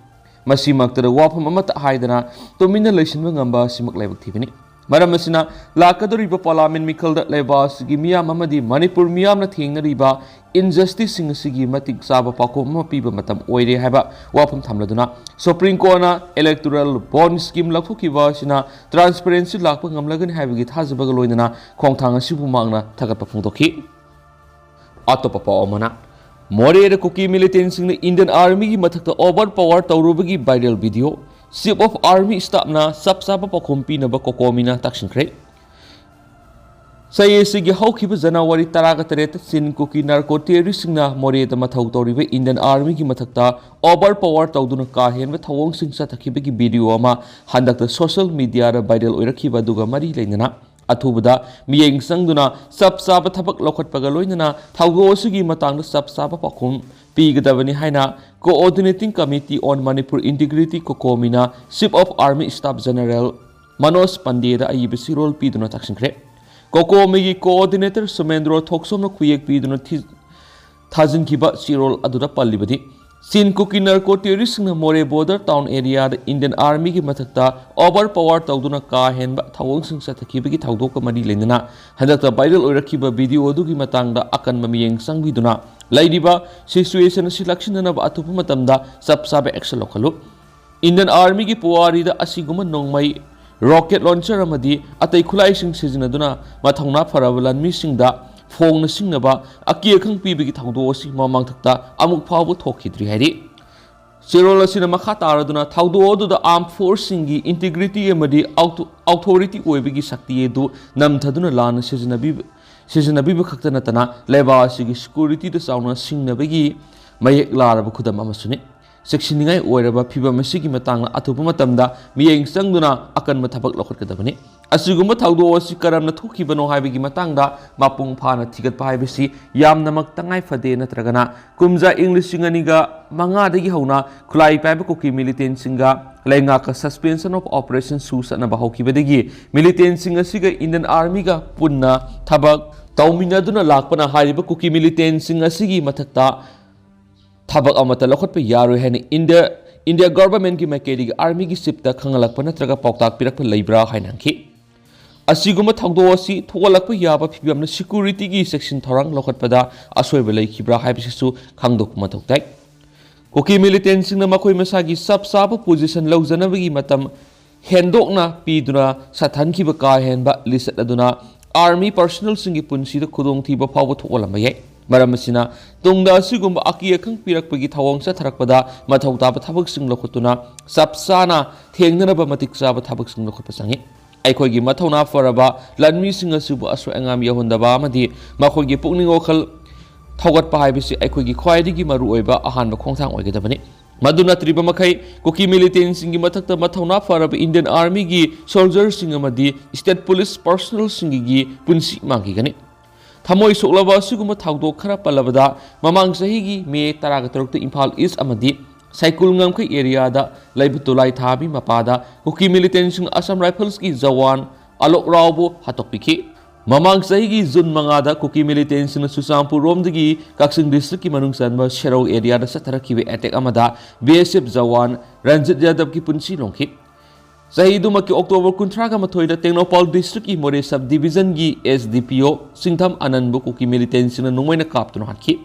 ꯃꯁꯤꯃꯛꯇꯗ ꯋꯥꯐꯝ ꯑꯃꯠꯇ ꯍꯥꯏꯗꯅ ꯇꯨꯃꯤꯟꯅ ꯂꯩꯁꯤꯟꯕ ꯉꯝꯕ ꯑꯁꯤꯃꯛ ꯂꯥꯏꯕꯛ ꯊꯤꯕꯅꯤ꯫ ꯃꯔꯝ ꯑꯁꯤꯅ, ꯂꯥꯛꯀꯗꯧꯔꯤꯕ ꯄꯥꯔꯂꯤꯌꯥꯃꯦꯟ ꯃꯤꯈꯜꯗ ꯂꯩꯕꯥꯛ ꯑꯁꯤꯒꯤ ꯃꯤꯌꯥꯝ ꯑꯃꯗꯤ ꯃꯅꯤꯄꯨꯔ ꯃꯤꯌꯥꯝꯅ ꯊꯦꯡꯅꯔꯤꯕ ꯏꯟꯖꯁꯇꯤꯁꯁꯤꯡ ꯑꯁꯤꯒꯤ ꯃꯇꯤꯛ ꯆꯥꯕ ꯄꯥꯎꯈꯨꯝ ꯑꯃ ꯄꯤꯕ ꯃꯇꯝ ꯑꯣꯏꯔꯦ ꯍꯥꯏꯕ ꯋꯥꯐꯝ ꯊꯝꯂꯗꯨꯅ, ꯁꯨꯄ꯭ꯔꯤꯝ ꯀꯣꯔꯠꯅ ꯏꯂꯦꯛꯇꯣꯔꯦꯜ ꯕꯣꯟꯗ ꯁ꯭ꯀꯤꯝ ꯂꯧꯊꯣꯛꯈꯤꯕ ꯑꯁꯤꯅ ꯇ꯭ꯔꯥꯟꯁꯄꯦꯔꯦꯟꯁꯤ ꯂꯥꯛꯄ ꯉꯝꯂꯒꯅꯤ ꯍꯥꯏꯕꯒꯤ ꯊꯥꯖꯕꯒ ꯂꯣꯏꯅꯅ ꯈꯣꯡꯊꯥꯡ ꯑꯁꯤꯕꯨ ꯃꯍꯥꯛꯅ ꯊꯥꯒꯠꯄ ꯐꯣꯡꯗꯣꯛꯈꯤ꯫ ꯑꯇꯣꯞꯄ ꯄꯥꯎ ꯑꯃꯅ, ꯃꯣꯔꯦꯗ ꯀꯨꯀꯤ ꯃꯤꯂꯤꯇꯦꯟꯁꯤꯡꯅ ꯏꯟꯗꯤꯌꯟ ꯑꯥꯔꯃꯤꯒꯤ ꯃꯊꯛꯇ ꯑꯣꯚꯔ ꯄꯥꯋꯔ ꯇꯧꯔꯨꯕꯒꯤ viral video, chief of army ꯁ꯭ꯇꯥꯐꯅ ꯆꯞ ꯆꯥꯕ ꯄꯥꯎꯈꯨꯝ ꯄꯤꯅꯕ ꯀꯣꯀꯣꯃꯤꯅ ꯇꯛꯁꯤꯟꯈ꯭ꯔꯦ꯫ ꯆꯍꯤ ꯑꯁꯤꯒꯤ ꯍꯧꯈꯤꯕ ꯖꯅꯋꯥꯔꯤ ꯇꯔꯥꯒ ꯇꯔꯦꯠꯇ ꯆꯤꯟ ꯀꯨꯀꯤ ꯅꯥꯔꯀꯣ ꯇꯦꯔꯣꯔꯤꯁꯁꯤꯡꯅ ꯃꯣꯔꯦꯗ ꯃꯊꯧ ꯇꯧꯔꯤꯕ ꯏꯟꯗꯤꯌꯟ ꯑꯥꯔꯃꯤꯒꯤ ꯃꯊꯛꯇ ꯑꯣꯚꯔ ꯄꯥꯋꯔ ꯇꯧꯗꯨꯅ ꯀꯥ ꯍꯦꯟꯕ ꯊꯧꯑꯣꯡꯁꯤꯡ ꯆꯠꯊꯈꯤꯕꯒꯤ ꯚꯤꯗꯤꯑꯣ ꯑꯃ ꯍꯟꯗꯛꯇ ꯁꯣꯁꯤꯌꯦꯜ ꯃꯤꯗꯤꯌꯥꯗ ꯚꯥꯏꯔꯦꯜ ꯑꯣꯏꯔꯛꯈꯤꯕ ꯑꯗꯨꯒ ꯃꯔꯤ ꯂꯩꯅꯅ ꯑꯊꯨꯕꯗ ꯃꯤꯠꯌꯦꯡ ꯆꯪꯗꯨꯅ ꯆꯞ ꯆꯥꯕ ꯊꯕꯛ ꯂꯧꯈꯠꯄꯒ ꯂꯣꯏꯅꯅ ꯊꯧꯗꯣꯛ ꯑꯁꯤꯒꯤ ꯃꯇꯥꯡꯗ ꯆꯞ ꯆꯥꯕ ꯄꯥꯎꯈꯨꯝ ꯄꯤꯒꯗꯕꯅꯤ ꯍꯥꯏꯅ Coordinating Committee on Manipur Integrity, ꯀꯣꯀꯣꯃꯤꯅ Chief of Army Staff General Manoj ꯄꯟꯗꯦꯗ ꯑꯏꯕ ꯆꯦꯔꯣꯜ ꯄꯤꯗꯨꯅ ꯇꯥꯛꯁꯤꯟꯈ꯭ꯔꯦ꯫ ꯀꯣꯀꯣꯃꯤꯒꯤ ꯀꯣꯑꯣꯔꯗꯤꯅꯦꯇꯔ ꯁꯣꯃꯦꯟꯗ꯭ꯔꯣ ꯊꯣꯛꯆꯣꯝꯅ ꯈꯨꯌꯦꯛ ꯄꯤꯗꯨꯅ ꯊꯤ-, ꯊꯥꯖꯤꯟꯈꯤꯕ ꯆꯦꯔꯣꯜ ꯑꯗꯨꯗ ꯄꯜꯂꯤꯕꯗꯤ, ꯆꯤꯟ ꯀꯨꯀꯤ ꯅꯥꯔꯀꯣ ꯇꯦꯔꯣꯔꯤꯁꯁꯤꯡꯅ ꯃꯣꯔꯦ ꯕꯣꯔꯗꯔ ꯇꯥꯎꯟ ꯑꯦꯔꯤꯌꯥꯗ ꯏꯟꯗꯤꯌꯟ ꯑꯥꯔꯃꯤꯒꯤ ꯃꯊꯛꯇ ꯑꯣꯚꯔ ꯄꯥꯋꯔ ꯇꯧꯗꯨꯅ ꯀꯥ ꯍꯦꯟꯕ ꯊꯧꯑꯣꯡꯁꯤꯡ ꯆꯠꯊꯈꯤꯕꯒꯤ ꯊꯧꯗꯣꯛꯀ ꯃꯔꯤ ꯂꯩꯅꯅ ꯍꯟꯗꯛꯇ ꯚꯥꯏꯔꯦꯜ ꯑꯣꯏꯔꯛꯈꯤꯕ ꯚꯤꯗꯤꯑꯣ ꯑꯗꯨꯒꯤ ꯃꯇꯥꯡꯗ ꯑꯀꯟꯕ ꯃꯤꯠꯌꯦꯡ ꯆꯪꯕꯤꯗꯨꯅ ꯂꯩꯔꯤꯕ ꯁꯤꯆꯨꯋꯦꯁꯟ ꯑꯁꯤ ꯂꯥꯛꯁꯤꯟꯅꯅꯕ ꯑꯊꯨꯕ ꯃꯇꯝꯗ ꯆꯞ ꯆꯥꯕ ꯑꯦꯛꯁꯟ ꯂꯧꯈꯠꯂꯨ꯫ ꯏꯟꯗꯤꯌꯟ ꯑꯥꯔꯃꯤꯒꯤ ꯄꯨꯋꯥꯔꯤꯗ ꯑꯁꯤꯒꯨꯝꯕ ꯅꯣꯡꯃꯩ, ꯔꯣꯀꯦꯠ ꯂꯣꯟꯆꯔ ꯑꯃꯗꯤ ꯑꯇꯩ ꯈꯨꯠꯂꯥꯏꯁꯤꯡ ꯁꯤꯖꯤꯟꯅꯗꯨꯅ ꯃꯊꯧꯅꯥ ꯐꯔꯕ ꯂꯥꯟꯃꯤꯁꯤꯡꯗ ꯐꯣꯡꯅ ꯁꯤꯡꯅꯕ ꯑꯀꯤ ꯑꯈꯪ ꯄꯤꯕꯒꯤ ꯊꯧꯗꯣꯛ ꯑꯁꯤ ꯃꯃꯥꯡꯊꯛꯇ ꯑꯃꯨꯛ ꯐꯥꯎꯕ ꯊꯣꯛꯈꯤꯗ꯭ꯔꯤ ꯍꯥꯏꯔꯤ꯫ ꯆꯦꯔꯣꯜ ꯑꯁꯤꯅ ꯃꯈꯥ ꯇꯥꯔꯗꯨꯅ ꯊꯧꯗꯣꯛ ꯑꯗꯨꯗ ꯑꯥꯔꯝ ꯐꯣꯔꯁꯁꯤꯡꯒꯤ ꯏꯟꯇꯤꯒ꯭ꯔꯤꯇꯤ ꯑꯃꯗꯤ ꯑꯥꯎꯊꯣ-, ꯑꯥꯎꯊꯣꯔꯤꯇꯤ ꯑꯣꯏꯕꯒꯤ ꯁꯛꯇꯤ ꯑꯗꯨ ꯅꯝꯊꯗꯨꯅ ꯂꯥꯟꯅ ꯁꯤꯖꯤꯟꯅꯕꯤꯕ, ꯁꯤꯖꯤꯟꯅꯕꯤꯕ ꯈꯛꯇ ꯅꯠꯇꯅ ꯂꯩꯕꯥꯛ ꯑꯁꯤꯒꯤ ꯁꯦꯀ꯭ꯌꯨꯔꯤꯇꯤꯗ ꯆꯥꯎꯅ ꯁꯤꯡꯅꯕꯒꯤ ꯃꯌꯦꯛ ꯂꯥꯔꯕ ꯈꯨꯗꯝ ꯑꯃꯁꯨꯅꯤ꯫ ꯆꯦꯛꯁꯤꯟꯅꯤꯡꯉꯥꯏ ꯑꯣꯏꯔꯕ ꯐꯤꯚꯝ ꯑꯁꯤꯒꯤ ꯃꯇꯥꯡꯗ ꯑꯊꯨꯕ ꯃꯇꯝꯗ ꯃꯤꯠꯌꯦꯡ ꯆꯪꯗꯨꯅ ꯑꯀꯟꯕ ꯊꯕꯛ ꯂꯧꯈꯠꯀꯗꯕꯅꯤ꯫ ꯑꯁꯤꯒꯨꯝꯕ ꯊꯧꯗꯣꯛ ꯑꯁꯤ ꯀꯔꯝꯅ ꯊꯣꯛꯈꯤꯕꯅꯣ ꯍꯥꯏꯕꯒꯤ ꯃꯇꯥꯡꯗ ꯃꯄꯨꯡ ꯐꯥꯅ ꯊꯤꯒꯠꯄ ꯍꯥꯏꯕꯁꯤ ꯌꯥꯝꯅꯃꯛ ꯇꯉꯥꯏ ꯐꯗꯦ, ꯅꯠꯇ꯭ꯔꯒꯅ ꯀꯨꯝꯖꯥ ꯏꯪ ꯂꯤꯁꯤꯡ ꯑꯅꯤꯒ ꯃꯉꯥꯗꯒꯤ ꯍꯧꯅ ꯈꯨꯠꯂꯥꯏ ꯄꯥꯏꯕ ꯀꯨꯀꯤ ꯃꯤꯂꯤꯇꯦꯟꯁꯤꯡꯒ ꯂꯩꯉꯥꯛꯀ suspension of operation ꯁꯨ ꯆꯠꯅꯕ ꯍꯧꯈꯤꯕꯗꯒꯤ ꯃꯤꯂꯤꯇꯦꯟꯁꯤꯡ ꯑꯁꯤꯒ Indian Armyꯒ ꯄꯨꯟꯅ ꯊꯕꯛ ꯇꯧꯃꯤꯟꯅꯗꯨꯅ ꯂꯥꯛꯄꯅ ꯍꯥꯏꯔꯤꯕ ꯀꯨꯀꯤ ꯃꯤꯂꯤꯇꯦꯟꯁꯤꯡ ꯑꯁꯤꯒꯤ ꯃꯊꯛꯇ ꯊꯕꯛ ꯑꯃꯠꯇ ꯂꯧꯈꯠꯄ ꯌꯥꯔꯣꯏ ꯍꯥꯏꯅ India, India Governmentꯀꯤ ꯃꯥꯏꯀꯩꯗꯒꯤ Armyꯒꯤ chiefꯇ ꯈꯪꯍꯜꯂꯛꯄ ꯅꯠꯇ꯭ꯔꯒ ꯄꯥꯎꯇꯥꯛ ꯄꯤꯔꯛꯄ ꯂꯩꯕ꯭ꯔꯥ ꯍꯥꯏꯅ ꯍꯪꯈꯤ꯫ ꯑꯁꯤꯒꯨꯝꯕ ꯊꯧꯗꯣꯛ ꯑꯁꯤ ꯊꯣꯛꯍꯜꯂꯛꯄ ꯌꯥꯕ ꯐꯤꯕꯝꯅ securityꯒꯤ ꯆꯦꯛꯁꯤꯟ ꯊꯧꯔꯥꯡ ꯂꯧꯈꯠꯄꯗ ꯑꯁꯣꯏꯕ ꯂꯩꯈꯤꯕ꯭ꯔꯥ ꯍꯥꯏꯕꯁꯤꯁꯨ ꯈꯪꯗꯣꯛꯄ ꯃꯊꯧ ꯇꯥꯏ꯫ ꯀꯨꯀꯤ ꯃꯤꯂꯤꯇꯦꯟꯁꯤꯡꯅ ꯃꯈꯣꯏ ꯃꯁꯥꯒꯤ ꯆꯞ ꯆꯥꯕ position ꯂꯧꯖꯅꯕꯒꯤ ꯃꯇꯝ ꯍꯦꯟꯗꯣꯛꯅ ꯄꯤꯗꯨꯅ ꯁꯥꯊꯟꯈꯤꯕ ꯀꯥ ꯍꯦꯟꯕ ꯂꯤꯆꯠ ꯑꯗꯨꯅ Army personnelꯁꯤꯡꯒꯤ ꯄꯨꯟꯁꯤꯗ ꯈꯨꯗꯣꯡꯊꯤꯕ ꯐꯥꯎꯕ ꯊꯣꯛꯍꯜꯂꯝꯕ ꯌꯥꯏ꯫ ꯃꯔꯝ ꯑꯁꯤꯅ, ꯇꯨꯡꯗ ꯑꯁꯤꯒꯨꯝꯕ ꯑꯀꯤ ꯑꯈꯪ ꯄꯤꯔꯛꯄꯒꯤ ꯊꯧꯑꯣꯡ ꯆꯠꯊꯔꯛꯄꯗ ꯃꯊꯧ ꯇꯥꯕ ꯊꯕꯛꯁꯤꯡ ꯂꯧꯈꯠꯇꯨꯅ ꯆꯞ ꯆꯥꯅ ꯊꯦꯡꯅꯅꯕ ꯃꯇꯤꯛ ꯆꯥꯕ ꯊꯕꯛꯁꯤꯡ ꯂꯧꯈꯠꯄ ꯆꯪꯏ꯫ ꯑꯩꯈꯣꯏꯒꯤ ꯃꯊꯧꯅꯥ ꯐꯔꯕ ꯂꯥꯟꯃꯤꯁꯤꯡ ꯑꯁꯤꯕꯨ ꯑꯁꯣꯏ ꯑꯉꯥꯝ ꯌꯥꯎꯍꯟꯗꯕ ꯑꯃꯗꯤ ꯃꯈꯣꯏꯒꯤ ꯄꯨꯛꯅꯤꯡ ꯋꯥꯈꯜ ꯊꯧꯒꯠꯄ ꯍꯥꯏꯕꯁꯤ ꯑꯩꯈꯣꯏꯒꯤ ꯈ꯭ꯋꯥꯏꯗꯒꯤ ꯃꯔꯨꯑꯣꯏꯕ ꯑꯍꯥꯟꯕ ꯈꯣꯡꯊꯥꯡ ꯑꯣꯏꯒꯗꯕꯅꯤ꯫ ꯃꯗꯨ ꯅꯠꯇ꯭ꯔꯤꯕ ꯃꯈꯩ ꯀꯨꯀꯤ ꯃꯤꯂꯤꯇꯦꯟꯁꯤꯡꯒꯤ ꯃꯊꯛꯇ ꯃꯊꯧꯅꯥ ꯐꯔꯕ Indian Armyꯒꯤ soldierꯁꯤꯡ ꯑꯃꯗꯤ state police personnelꯁꯤꯡꯒꯤ ꯄꯨꯟꯁꯤ ꯃꯥꯡꯈꯤꯒꯅꯤ꯫ ꯊꯃꯣꯏ ꯁꯣꯛꯂꯕ ꯑꯁꯤꯒꯨꯝꯕ ꯊꯧꯗꯣꯛ ꯈꯔ ꯄꯜꯂꯕꯗ, ꯃꯃꯥꯡ ꯆꯍꯤꯒꯤ ꯃꯦ ꯇꯔꯥꯒ ꯇꯔꯨꯛꯇ ꯏꯝꯐꯥꯜ ꯏꯁ ꯑꯃꯗꯤ ꯁꯥꯏꯀꯨꯜ ꯉꯝꯈꯩ ꯑꯦꯔꯤꯌꯥꯗ ꯂꯩꯕ ꯇꯨꯂꯥꯏ ꯊꯥꯕꯤ ꯃꯄꯥꯗ ꯀꯨꯀꯤ ꯃꯤꯂꯤꯇꯦꯟꯁꯤꯡ ꯑꯁꯥꯝ ꯔꯥꯏꯐꯜꯁꯀꯤ ꯖꯋꯥꯟ ꯑꯂꯣꯛ ꯔꯥꯎꯕꯨ ꯍꯥꯠꯇꯣꯛꯄꯤꯈꯤ꯫ ꯃꯃꯥꯡ ꯆꯍꯤꯒꯤ ꯖꯨꯟ ꯃꯉꯥꯗ ꯀꯨꯀꯤ ꯃꯤꯂꯤꯇꯦꯟꯁꯤꯡꯅ ꯆꯨꯔꯆꯥꯟꯄꯨꯔ ꯔꯣꯝꯗꯒꯤ ꯀꯛꯆꯤꯡ ꯗꯤꯁꯇ꯭ꯔꯤꯛꯀꯤ ꯃꯅꯨꯡ ꯆꯟꯕ ꯁꯦꯔꯧ ꯑꯦꯔꯤꯌꯥꯗ ꯆꯠꯊꯔꯛꯈꯤꯕ ꯑꯦꯇꯦꯛ ꯑꯃꯗ ꯕꯤ ꯑꯦꯁ ꯑꯦꯐ ꯖꯋꯥꯟ ꯔꯟꯖꯤꯠ ꯌꯥꯗꯕꯀꯤ ꯄꯨꯟꯁꯤ ꯂꯣꯡꯈꯤ꯫ ꯆꯍꯤꯗꯨꯃꯛꯀꯤ ꯑꯣꯛꯇꯣꯕꯔ ꯀꯨꯟꯊ꯭ꯔꯥꯒ ꯃꯥꯊꯣꯏꯗ ꯇꯦꯡꯅꯧꯄꯥꯜ ꯗꯤꯁꯇ꯭ꯔꯤꯛꯀꯤ ꯃꯣꯔꯦ ꯁꯕ ꯗꯤꯕꯤꯖꯟꯒꯤ ꯑꯦꯁ ꯗꯤ ꯄꯤ ꯑꯣ ꯁꯤꯡꯊꯝ ꯑꯅꯟꯕꯨ ꯀꯨꯀꯤ ꯃꯤꯂꯤꯇꯦꯟꯁꯤꯡꯅ ꯅꯣꯡꯃꯩꯅ ꯀꯥꯞꯇꯨꯅ ꯍꯥꯠꯈꯤ꯫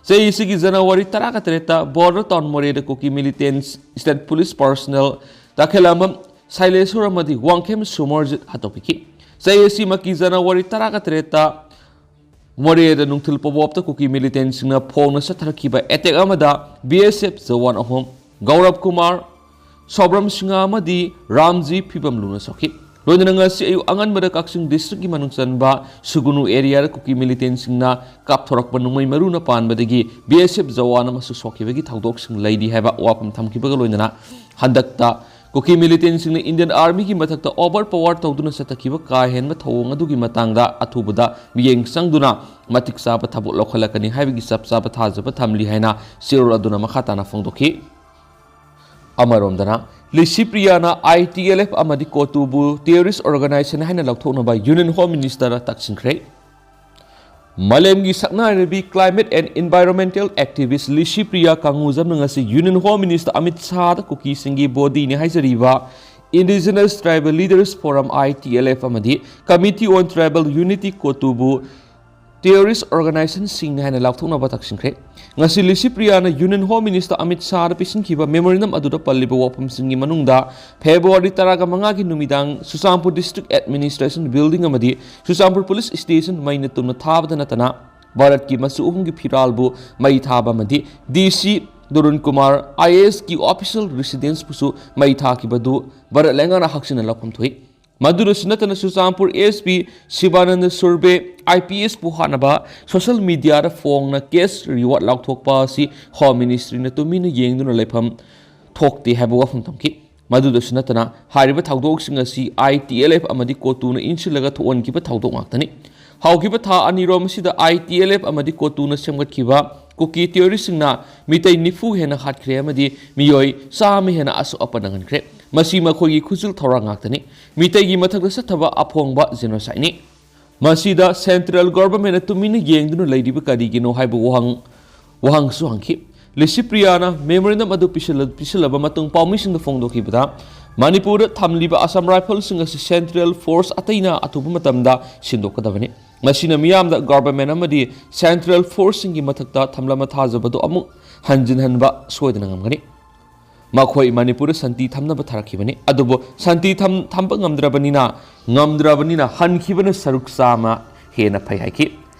ꯆꯍꯤ ꯑꯁꯤꯒꯤ ꯖꯅꯋꯥꯔꯤ ꯇꯔꯥꯒ ꯇꯔꯦꯠꯇ ꯕꯣꯔꯗꯔ ꯇꯥꯎꯟ ꯃꯣꯔꯦꯗ ꯀꯨꯀꯤ ꯃꯤꯂꯤꯇꯦꯟꯁ, ꯁ꯭ꯇꯦꯠ ꯄꯨꯂꯤꯁ ꯄꯔꯁꯅꯦꯜ ꯇꯈꯦꯂꯝꯕꯝ ꯁꯥꯏꯂꯦꯁꯣꯔ ꯑꯃꯗꯤ ꯋꯥꯡꯈꯦꯝ ꯁꯨꯃꯔꯖꯤꯠ ꯍꯥꯠꯇꯣꯛꯄꯤꯈꯤ꯫ ꯆꯍꯤ ꯑꯁꯤꯃꯛꯀꯤ ꯖꯅꯋꯥꯔꯤ ꯇꯔꯥꯒ ꯇꯔꯦꯠꯇ ꯃꯣꯔꯦꯗ ꯅꯨꯡꯊꯤꯜ ꯄꯣꯕꯣꯞꯇ ꯀꯨꯀꯤ ꯃꯤꯂꯤꯇꯦꯟꯁꯤꯡꯅ ꯐꯣꯡꯅ ꯆꯠꯊꯔꯛꯈꯤꯕ ꯑꯦꯇꯦꯛ ꯑꯃꯗ ꯕꯤ ꯑꯦꯁ ꯑꯦꯐ ꯖꯋꯥꯟ ꯑꯍꯨꯝ, ꯒꯧꯔꯕ ꯀꯨꯃꯥꯔ, ꯁꯣꯕ꯭ꯔꯝ ꯁꯤꯡꯍ ꯑꯃꯗꯤ ꯔꯥꯝꯖꯤ ꯐꯤꯕꯝ ꯂꯨꯅ ꯁꯣꯛꯈꯤ꯫ ꯂꯣꯏꯅꯅ ꯉꯁꯤ ꯑꯌꯨꯛ ꯑꯉꯟꯕꯗ ꯀꯛꯆꯤꯡ ꯗꯤꯁꯇ꯭ꯔꯤꯛꯀꯤ ꯃꯅꯨꯡ ꯆꯟꯕ ꯁꯨꯒꯨꯅꯨ ꯑꯦꯔꯤꯌꯥꯗ ꯀꯨꯀꯤ ꯃꯤꯂꯤꯇꯦꯟꯁꯤꯡꯅ ꯀꯥꯞꯊꯣꯔꯛꯄ ꯅꯣꯡꯃꯩ ꯃꯔꯨꯅ ꯄꯥꯟꯕꯗꯒꯤ ꯕꯤ ꯑꯦꯁ ꯑꯦꯐ ꯖꯋꯥꯟ ꯑꯃꯁꯨ ꯁꯣꯛꯈꯤꯕꯒꯤ ꯊꯧꯗꯣꯛꯁꯤꯡ ꯂꯩꯔꯤ ꯍꯥꯏꯕ ꯋꯥꯐꯝ ꯊꯝꯈꯤꯕꯒ ꯂꯣꯏꯅꯅ ꯍꯟꯗꯛꯇ ꯀꯨꯀꯤ ꯃꯤꯂꯤꯇꯦꯟꯁꯤꯡꯅ ꯏꯟꯗꯤꯌꯟ ꯑꯥꯔꯃꯤꯒꯤ ꯃꯊꯛꯇ ꯑꯣꯚꯔ ꯄꯥꯋꯔ ꯇꯧꯗꯨꯅ ꯆꯠꯊꯈꯤꯕ ꯀꯥ ꯍꯦꯟꯕ ꯊꯧꯑꯣꯡ ꯑꯗꯨꯒꯤ ꯃꯇꯥꯡꯗ ꯑꯊꯨꯕꯗ ꯃꯤꯠꯌꯦꯡ ꯆꯪꯗꯨꯅ ꯃꯇꯤꯛ ꯆꯥꯕ ꯊꯕꯛ ꯂꯧꯈꯠꯂꯛꯀꯅꯤ ꯍꯥꯏꯕꯒꯤ ꯆꯞ ꯆꯥꯕ ꯊꯥꯖꯕ ꯊꯝꯂꯤ ꯍꯥꯏꯅ ꯆꯦꯔꯣꯜ ꯑꯗꯨꯅ ꯃꯈꯥ ꯇꯥꯅ ꯐꯣꯡꯗꯣꯛꯈꯤ꯫ ꯑꯃꯔꯣꯝꯗꯅ, ꯂꯤꯁꯤꯄ꯭ꯔꯤꯌꯥꯅ ITLF ꯑꯃꯗꯤ ꯀꯣꯇꯨꯕꯨ terrorist organization ꯍꯥꯏꯅ ꯂꯥꯎꯊꯣꯛꯅꯕ Union Home Minister ꯇꯛꯁꯤꯟꯈ꯭ꯔꯦ꯫ ꯃꯥꯂꯦꯝꯒꯤ ꯁꯛꯅꯥꯏꯔꯕꯤ climate and environmental activist Licypriya ꯀꯥꯡꯉꯨꯖꯝꯅ ꯉꯁꯤ Union Home Minister Amit ꯁꯥꯍꯗ ꯀꯨꯀꯤꯁꯤꯡꯒꯤ ꯕꯣꯗꯤꯅꯤ ꯍꯥꯏꯖꯔꯤꯕ Indigenous Tribal Leaders Forum, ITLF, ꯑꯃꯗꯤ Committee on Tribal Unity, ꯀꯣꯇꯨꯕꯨ terrorist organizationꯁꯤꯡꯅꯤ ꯍꯥꯏꯅ ꯂꯥꯎꯊꯣꯛꯅꯕ ꯇꯛꯁꯤꯟꯈ꯭ꯔꯦ꯫ ꯉꯁꯤ ꯂꯤꯁꯤꯄ꯭ꯔꯤꯌꯥꯅ Union Home Minister Amit ꯁꯥꯍꯗ ꯄꯤꯁꯤꯟꯈꯤꯕ memorandum ꯑꯗꯨꯗ ꯄꯜꯂꯤꯕ ꯋꯥꯐꯝꯁꯤꯡꯒꯤ ꯃꯅꯨꯡꯗ February ꯇꯔꯥꯃꯉꯥꯒꯤ ꯅꯨꯃꯤꯗꯥꯡ ꯆꯨꯔꯆꯥꯟꯄꯨꯔ District Administration Building ꯑꯃꯗꯤ ꯆꯨꯔꯆꯥꯟꯄꯨꯔ Police Station ꯃꯩꯅ ꯇꯨꯝꯅ ꯊꯥꯕꯗ ꯅꯠꯇꯅ ꯚꯥꯔꯠꯀꯤ ꯃꯆꯨ ꯑꯍꯨꯝꯒꯤ ꯐꯤꯔꯥꯜꯕꯨ ꯃꯩ ꯊꯥꯕ ꯑꯃꯗꯤ DC ꯇꯔꯨꯟ ꯀꯨꯃꯥꯔ IASꯀꯤ official residenceꯄꯨꯁꯨ ꯃꯩ ꯊꯥꯈꯤꯕꯗꯨ ꯚꯥꯔꯠ ꯂꯩꯉꯥꯛꯅ ꯍꯛꯆꯤꯟꯅ ꯂꯧꯐꯝ ꯊꯣꯛꯏ꯫ ꯃꯗꯨꯗꯁꯨ ꯅꯠꯇꯅ Churachandpur SP Sivananda ꯁꯨꯔꯕꯦ IPSꯄꯨ ꯍꯥꯠꯅꯕ social mediaꯗ ꯐꯣꯡꯅ cash reward ꯂꯥꯎꯊꯣꯛꯄ ꯑꯁꯤ Home Ministryꯅ ꯇꯨꯃꯤꯟꯅ ꯌꯦꯡꯗꯨꯅ ꯂꯩꯐꯝ ꯊꯣꯛꯇꯦ ꯍꯥꯏꯕ ꯋꯥꯐꯝ ꯊꯝꯈꯤ꯫ ꯃꯗꯨꯗꯁꯨ ꯅꯠꯇꯅ ꯍꯥꯏꯔꯤꯕ ꯊꯧꯗꯣꯛꯁꯤꯡ ꯑꯁꯤ ITLF ꯑꯃꯗꯤ ꯀꯣꯇꯨꯅ ꯏꯟꯁꯤꯜꯂꯒ ꯊꯣꯛꯍꯟꯈꯤꯕ ꯊꯧꯗꯣꯛ ꯉꯥꯛꯇꯅꯤ꯫ ꯍꯧꯈꯤꯕ ꯊꯥ ꯑꯅꯤꯔꯣꯝ ꯑꯁꯤꯗ ITLF ꯑꯃꯗꯤ ꯀꯣꯇꯨꯅ ꯁꯦꯝꯒꯠꯈꯤꯕ ꯀꯨꯀꯤ terroristꯁꯤꯡꯅ ꯃꯤꯇꯩ ꯅꯤꯐꯨ ꯍꯦꯟꯅ ꯍꯥꯠꯈ꯭ꯔꯦ ꯑꯃꯗꯤ ꯃꯤꯑꯣꯏ ꯆꯥꯝꯃ ꯍꯦꯟꯅ ꯑꯁꯣꯛ ꯑꯄꯟ ꯅꯪꯍꯟꯈ꯭ꯔꯦ꯫ ꯃꯁꯤ ꯃꯈꯣꯏꯒꯤ ꯈꯨꯠꯆꯨꯜ ꯊꯧꯔꯥꯡ ꯉꯥꯛꯇꯅꯤ꯫ ꯃꯤꯇꯩꯒꯤ ꯃꯊꯛꯇ ꯆꯠꯊꯕ ꯑꯐꯣꯡꯕ genocideꯅꯤ꯫ ꯃꯁꯤꯗ central governmentꯅ ꯇꯨꯃꯤꯟꯅ ꯌꯦꯡꯗꯨꯅ ꯂꯩꯔꯤꯕ ꯀꯔꯤꯒꯤꯅꯣ ꯍꯥꯏꯕ ꯋꯥꯍꯪ, ꯋꯥꯍꯪꯁꯨ ꯍꯪꯈꯤ꯫ ꯂꯤꯁꯤꯄ꯭ꯔꯤꯌꯥꯅ memorandum ꯑꯗꯨ ꯄꯤꯁꯤꯜꯂ-, ꯄꯤꯁꯤꯜꯂꯕ ꯃꯇꯨꯡ ꯄꯥꯎꯃꯤꯁꯤꯡꯗ ꯐꯣꯡꯗꯣꯛꯈꯤꯕꯗ, ꯃꯅꯤꯄꯨꯔꯗ ꯊꯝꯂꯤꯕ Assam Riflesꯁꯤꯡ ꯑꯁꯤ central force ꯑꯇꯩꯅ ꯑꯊꯨꯕ ꯃꯇꯝꯗ ꯁꯤꯟꯗꯣꯛꯀꯗꯕꯅꯤ꯫ ꯃꯁꯤꯅ ꯃꯤꯌꯥꯝꯗ government ꯑꯃꯗꯤ central forceꯁꯤꯡꯒꯤ ꯃꯊꯛꯇ ꯊꯝꯂꯝꯕ ꯊꯥꯖꯕꯗꯨ ꯑꯃꯨꯛ ꯍꯟꯖꯤꯟꯍꯟꯕ ꯁꯣꯏꯗꯅ ꯉꯝꯒꯅꯤ꯫ ꯃꯈꯣꯏ ꯃꯅꯤꯄꯨꯔꯗ ꯁꯥꯟꯇꯤ ꯊꯝꯅꯕ ꯊꯥꯔꯛꯈꯤꯕꯅꯤ, ꯑꯗꯨꯕꯨ ꯁꯥꯟꯇꯤ ꯊꯝ-, ꯊꯝꯕ ꯉꯝꯗ꯭ꯔꯕꯅꯤꯅ, ꯉꯝꯗ꯭ꯔꯕꯅꯤꯅ ꯍꯟꯈꯤꯕꯅ ꯁꯔꯨꯛ ꯆꯥꯝꯃ ꯍꯦꯟꯅ ꯐꯩ ꯍꯥꯏꯈꯤ꯫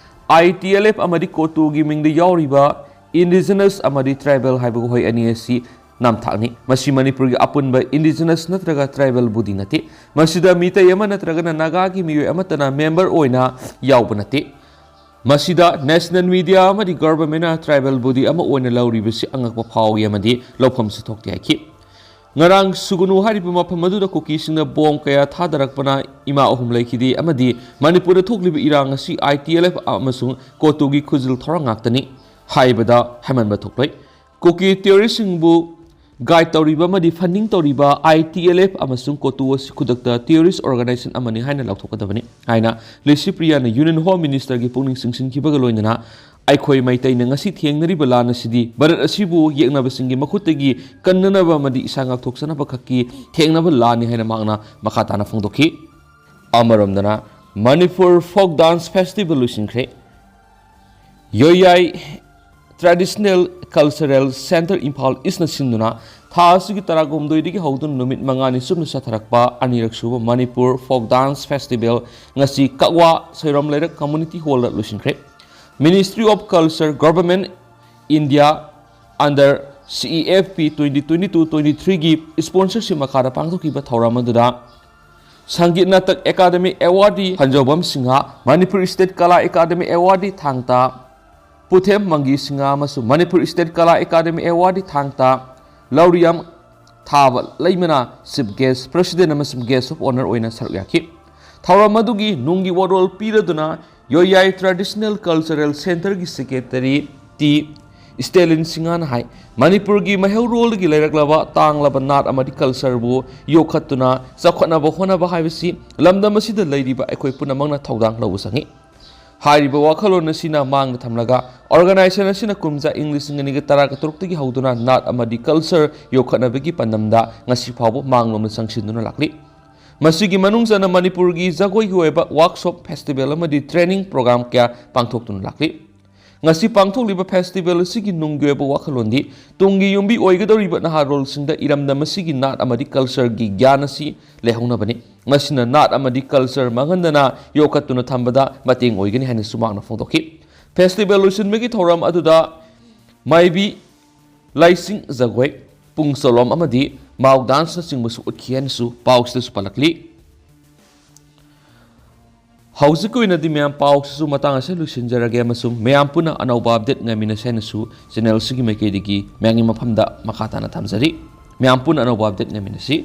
ITLF ꯑꯃꯗꯤ ꯀꯣꯇꯨꯒꯤ ꯃꯤꯡꯗ ꯌꯥꯎꯔꯤꯕ indigenous ꯑꯃꯗꯤ tribal ꯍꯥꯏꯕ ꯋꯥꯍꯩ ꯑꯅꯤ ꯑꯁꯤ ꯅꯝꯊꯥꯛꯅꯤ꯫ ꯃꯁꯤ ꯃꯅꯤꯄꯨꯔꯒꯤ ꯑꯄꯨꯟꯕ indigenous ꯅꯠꯇ꯭ꯔꯒ tribal body ꯅꯠꯇꯦ꯫ ꯃꯁꯤꯗ ꯃꯤꯇꯩ ꯑꯃ ꯅꯠꯇ꯭ꯔꯒꯅ ꯅꯥꯒꯥꯒꯤ ꯃꯤꯑꯣꯏ ꯑꯃꯠꯇꯅ member ꯑꯣꯏꯅ ꯌꯥꯎꯕ ꯅꯠꯇꯦ꯫ ꯃꯁꯤꯗ national media ꯑꯃꯗꯤ governmentꯅ tribal body ꯑꯃ ꯑꯣꯏꯅ ꯂꯧꯔꯤꯕꯁꯤ ꯑꯉꯛꯄ ꯐꯥꯎꯏ ꯑꯃꯗꯤ ꯂꯧꯐꯝꯁꯨ ꯊꯣꯛꯇꯦ ꯍꯥꯏꯈꯤ꯫ ꯉꯔꯥꯡ ꯁꯨꯒꯅꯨ ꯍꯥꯏꯔꯤꯕ ꯃꯐꯝ ꯑꯗꯨꯗ ꯀꯨꯀꯤꯁꯤꯡꯅ ꯕꯣꯝ ꯀꯌꯥ ꯊꯥꯗꯔꯛꯄꯅ ꯏꯃꯥ ꯑꯍꯨꯝ ꯂꯩꯈꯤꯗꯦ ꯑꯃꯗꯤ ꯃꯅꯤꯄꯨꯔꯗ ꯊꯣꯛꯂꯤꯕ ꯏꯔꯥꯡ ꯑꯁꯤ ITLF ꯑꯃꯁꯨꯡ ꯀꯣꯇꯨꯒꯤ ꯈꯨꯖꯤꯜ ꯊꯧꯔꯥꯡ ꯉꯥꯛꯇꯅꯤ ꯍꯥꯏꯕꯗ ꯍꯥꯏꯃꯟꯕ ꯊꯣꯛꯂꯣꯏ꯫ ꯀꯨꯀꯤ ꯇꯦꯔꯣꯔꯤꯁꯁꯤꯡꯕꯨ ꯒꯥꯏꯗ ꯇꯧꯔꯤꯕ ꯑꯃꯗꯤ ꯐꯟꯗꯤꯡ ꯇꯧꯔꯤꯕ ITLF ꯑꯃꯁꯨꯡ ꯀꯣꯇꯨ ꯑꯁꯤ ꯈꯨꯗꯛꯇ ꯇꯦꯔꯣꯔꯤꯁ ꯑꯣꯔꯒꯅꯥꯏꯖꯦꯁꯟ ꯑꯃꯅꯤ ꯍꯥꯏꯅ ꯂꯥꯎꯊꯣꯛꯀꯗꯕꯅꯤ ꯍꯥꯏꯅ ꯂꯤꯁꯤꯄ꯭ꯔꯤꯌꯥꯅ ꯌꯨꯅꯤꯌꯟ ꯍꯣꯝ ꯃꯤꯅꯤꯁꯇꯔꯒꯤ ꯄꯨꯛꯅꯤꯡ ꯆꯤꯡꯁꯤꯟꯈꯤꯕꯒ ꯂꯣꯏꯅꯅ ꯑꯩꯈꯣꯏ ꯃꯩꯇꯩꯅ ꯉꯁꯤ ꯊꯦꯡꯅꯔꯤꯕ ꯂꯥꯟ ꯑꯁꯤꯗꯤ ꯚꯥꯔꯠ ꯑꯁꯤꯕꯨ ꯌꯦꯛꯅꯕꯁꯤꯡꯒꯤ ꯃꯈꯨꯠꯇꯒꯤ ꯀꯟꯅꯅꯕ ꯑꯃꯗꯤ ꯏꯁꯥ ꯉꯥꯛꯊꯣꯛꯆꯅꯕ ꯈꯛꯀꯤ ꯊꯦꯡꯅꯕ ꯂꯥꯟꯅꯤ ꯍꯥꯏꯅ ꯃꯍꯥꯛꯅ ꯃꯈꯥ ꯇꯥꯅ ꯐꯣꯡꯗꯣꯛꯈꯤ꯫ ꯑꯃꯔꯣꯝꯗꯅ ꯃꯅꯤꯄꯨꯔ ꯐꯣꯛ ꯗꯥꯟꯁ ꯐꯦꯁꯇꯤꯚꯦꯜ ꯂꯣꯏꯁꯤꯟꯈ꯭ꯔꯦ꯫ ꯌꯣꯌꯥꯏ ꯇ꯭ꯔꯦꯗꯤꯁꯅꯦꯜ ꯀꯜꯆꯔꯦꯜ ꯁꯦꯟꯇꯔ ꯏꯝꯐꯥꯜ ꯏꯁꯅ ꯁꯤꯟꯗꯨꯅ ꯊꯥ ꯑꯁꯤꯒꯤ ꯇꯔꯥꯍꯨꯝꯗꯣꯏꯗꯒꯤ ꯍꯧꯗꯨꯅ ꯅꯨꯃꯤꯠ ꯃꯉꯥꯅꯤ ꯆꯨꯞꯅ ꯆꯠꯊꯔꯛꯄ ꯑꯅꯤꯔꯛ ꯁꯨꯕ ꯃꯅꯤꯄꯨꯔ ꯐꯣꯛ ꯗꯥꯟꯁ ꯐꯦꯁꯇꯤꯚꯦꯜ ꯉꯁꯤ ꯀꯛꯋꯥ ꯁꯣꯏꯔꯣꯝ ꯂꯩꯔꯛ ꯀꯝꯃꯨꯅꯤꯇꯤ ꯍꯣꯜꯗ ꯂꯣꯏꯁꯤꯟꯈ꯭ꯔꯦ꯫ Ministry of Culture, Government India under CEFP twenty twenty-two twenty-three ꯒꯤ ꯁ꯭ꯄꯣꯟꯁꯔꯁꯤꯞ ꯃꯈꯥꯗ ꯄꯥꯡꯊꯣꯛꯈꯤꯕ ꯊꯧꯔꯝ ꯑꯗꯨꯗ ꯁꯪꯒꯤꯠ ꯅꯥꯇꯛ ꯑꯦꯀꯥꯗꯃꯤ ꯑꯦꯋꯥꯔꯗꯤ ꯐꯟꯖꯧꯕꯝ ꯁꯤꯡꯍ, ꯃꯅꯤꯄꯨꯔ ꯁ꯭ꯇꯦꯠ ꯀꯂꯥ ꯑꯦꯀꯥꯗꯃꯤ ꯑꯦꯋꯥꯔꯗꯤ ꯊꯥꯡ ꯇꯥ ꯄꯨꯊꯦꯝ ꯃꯪꯒꯤ ꯁꯤꯡꯍ ꯑꯃꯁꯨꯡ ꯃꯅꯤꯄꯨꯔ ꯁ꯭ꯇꯦꯠ ꯀꯂꯥ ꯑꯦꯀꯥꯗꯃꯤ ꯑꯦꯋꯥꯔꯗꯤ ꯊꯥꯡ ꯇꯥ ꯂꯧꯔꯤꯌꯥꯝ ꯊꯥꯕ ꯂꯩꯃꯅ ꯆꯤꯐ ꯒꯦꯁ, ꯄ꯭ꯔꯦꯁꯤꯗꯦꯟ ꯑꯃꯁꯨꯡ ꯒꯦꯁ ꯑꯣꯐ ꯑꯣꯅꯔ ꯑꯣꯏꯅ ꯁꯔꯨꯛ ꯌꯥꯈꯤ꯫ ꯊꯧꯔꯝ ꯑꯗꯨꯒꯤ ꯅꯨꯡꯒꯤ ꯋꯥꯔꯣꯜ ꯄꯤꯔꯗꯨꯅ ꯌꯣꯌꯥꯏ ꯇ꯭ꯔꯦꯗꯤꯁꯅꯦꯜ ꯀꯜꯆꯔꯦꯜ ꯁꯦꯟꯇꯔꯒꯤ ꯁꯦꯀ꯭ꯔꯦꯇꯔꯤ ꯇꯤ ꯁ꯭ꯇꯦꯂꯤꯟ ꯁꯤꯡꯍꯅ ꯍꯥꯏ, ꯃꯅꯤꯄꯨꯔꯒꯤ ꯃꯩꯍꯧꯔꯣꯜꯗꯒꯤ ꯂꯩꯔꯛꯂꯕ ꯇꯥꯡꯂꯕ ꯅꯥꯠ ꯑꯃꯗꯤ ꯀꯜꯆꯔꯕꯨ ꯌꯣꯛꯈꯠꯇꯨꯅ ꯆꯥꯎꯈꯠꯅꯕ ꯍꯣꯠꯅꯕ ꯍꯥꯏꯕꯁꯤ ꯂꯝꯗꯝ ꯑꯁꯤꯗ ꯂꯩꯔꯤꯕ ꯑꯩꯈꯣꯏ ꯄꯨꯝꯅꯃꯛꯅ ꯊꯧꯗꯥꯡ ꯂꯧꯕ ꯆꯪꯏ꯫ ꯍꯥꯏꯔꯤꯕ ꯋꯥꯈꯜꯂꯣꯟ ꯑꯁꯤꯅ ꯃꯥꯡꯗ ꯊꯝꯂꯒ ꯑꯣꯔꯒꯅꯥꯏꯖꯦꯁꯟ ꯑꯁꯤꯅ ꯀꯨꯝꯖꯥ ꯏꯪ ꯂꯤꯁꯤꯡ ꯑꯅꯤꯒ ꯇꯔꯥꯒ ꯇꯔꯨꯛꯇꯒꯤ ꯍꯧꯗꯨꯅ ꯅꯥꯠ ꯑꯃꯗꯤ ꯀꯜꯆꯔ ꯌꯣꯛꯈꯠꯅꯕꯒꯤ ꯄꯥꯟꯗꯝꯗ ꯉꯁꯤ ꯐꯥꯎꯕ ꯃꯥꯡꯂꯣꯝꯗ ꯆꯪꯁꯤꯟꯗꯨꯅ ꯂꯥꯛꯂꯤ꯫ ꯃꯁꯤꯒꯤ ꯃꯅꯨꯡ ꯆꯟꯅ ꯃꯅꯤꯄꯨꯔꯒꯤ ꯖꯒꯣꯏꯒꯤ ꯑꯣꯏꯕ ꯋꯥꯔꯛꯁꯣꯞ, ꯐꯦꯁꯇꯤꯚꯦꯜ ꯑꯃꯗꯤ ꯇ꯭ꯔꯦꯅꯤꯡ ꯄ꯭ꯔꯣꯒ꯭ꯔꯥꯝ ꯀꯌꯥ ꯄꯥꯡꯊꯣꯛꯇꯨꯅ ꯂꯥꯛꯂꯤ꯫ ꯉꯁꯤ ꯄꯥꯡꯊꯣꯛꯂꯤꯕ ꯐꯦꯁꯇꯤꯚꯦꯜ ꯑꯁꯤꯒꯤ ꯅꯨꯡꯒꯤ ꯑꯣꯏꯕ ꯋꯥꯈꯜꯂꯣꯟꯗꯤ ꯇꯨꯡꯒꯤ ꯌꯨꯝꯕꯤ ꯑꯣꯏꯒꯗꯧꯔꯤꯕ ꯅꯍꯥꯔꯣꯜꯁꯤꯡꯗ ꯏꯔꯝꯗꯝ ꯑꯁꯤꯒꯤ ꯅꯥꯠ ꯑꯃꯗꯤ ꯀꯜꯆꯔꯒꯤ ꯒ꯭ꯌꯥꯟ ꯑꯁꯤ ꯂꯩꯍꯧꯅꯕꯅꯤ꯫ ꯃꯁꯤꯅ ꯅꯥꯠ ꯑꯃꯗꯤ ꯀꯜꯆꯔ ꯃꯥꯡꯍꯟꯗꯅ ꯌꯣꯛꯈꯠꯇꯨꯅ ꯊꯝꯕꯗ ꯃꯇꯦꯡ ꯑꯣꯏꯒꯅꯤ ꯍꯥꯏꯅꯁꯨ ꯃꯍꯥꯛꯅ ꯐꯣꯡꯗꯣꯛꯈꯤ꯫ ꯐꯦꯁꯇꯤꯚꯦꯜ ꯂꯣꯏꯁꯤꯟꯕꯒꯤ ꯊꯧꯔꯝ ꯑꯗꯨꯗ ꯃꯥꯏꯕꯤ ꯂꯥꯏꯁꯤꯡ ꯖꯒꯣꯏ, ꯄꯨꯡ ꯆꯣꯂꯣꯝ ꯑꯃꯗꯤ ꯃꯥꯎ ꯗꯥꯟꯁꯅꯆꯤꯡꯕꯁꯨ ꯎꯠꯈꯤ ꯍꯥꯏꯅꯁꯨ ꯄꯥꯎꯁꯤꯗꯁꯨ ꯄꯜꯂꯛꯂꯤ꯫ ꯍꯧꯖꯤꯛꯀꯤ ꯑꯣꯏꯅꯗꯤ ꯃꯌꯥꯝ ꯄꯥꯎꯁꯤꯁꯨ ꯃꯇꯥꯡ ꯑꯁꯤꯗ ꯂꯣꯏꯁꯤꯟꯖꯔꯒꯦ ꯑꯃꯁꯨꯡ ꯃꯌꯥꯝ ꯄꯨꯟꯅ ꯑꯅꯧꯕ ꯑꯞꯗꯦꯠ ꯉꯥꯏꯃꯤꯟꯅꯁꯦ ꯍꯥꯏꯅꯁꯨ ꯆꯦꯅꯦꯜꯁꯤꯒꯤ ꯃꯥꯏꯀꯩꯗꯒꯤ ꯃꯌꯥꯝꯒꯤ ꯃꯐꯝꯗ ꯃꯈꯥ ꯇꯥꯅ ꯊꯝꯖꯔꯤ꯫ ꯃꯌꯥꯝ ꯄꯨꯟꯅ ꯑꯅꯧꯕ ꯑꯞꯗꯦꯠ ꯂꯩꯃꯤꯟꯅꯁꯤ꯫